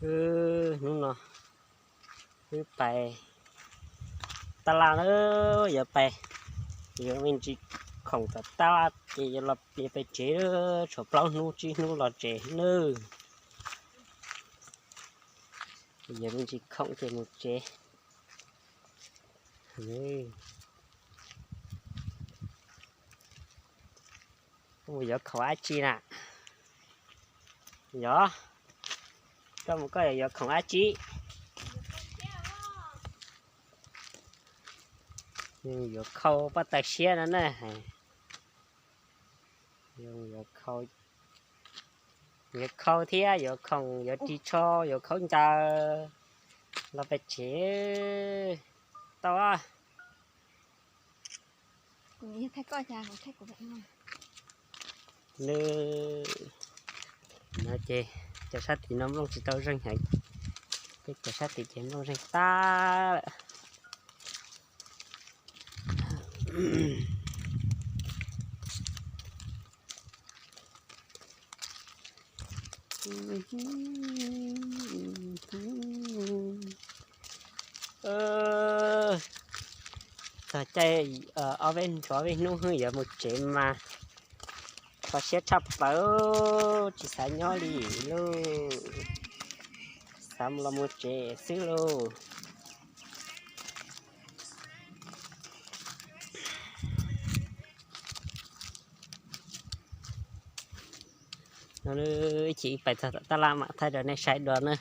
Hnub no wb pais tab laj na, yuav pais, yuav me ntsis khoom tom tab laj ces yuav los pais tsev, tshuav plaub hnub tsib hnub los tsev nawb. Yuav me ntsis khoom ces mus tsev. Mus yuav khoom dab tsi na? Yog, koj mus koj yuav khoom dab tsi? Yuav khau paj taws siab no na. Yuav khau thiab yuav khoom, yuav ris tsho, yuav khaub ncaws los pem tsev tau. Nws, no ces cov sab tim no nplooj tsis tau zeeg heev, peb cov sab tim ces nplooj zeeg tag lawm. Txog caij ob peb hnub, ob peb hnub yuav mus tsev mas kho siab tshaj plaws, tsis xav nyob li lauj, xav los mus tsev xwb lauj. No ib chim pais txog tom tab laj mam thaij rau nej saib dua na.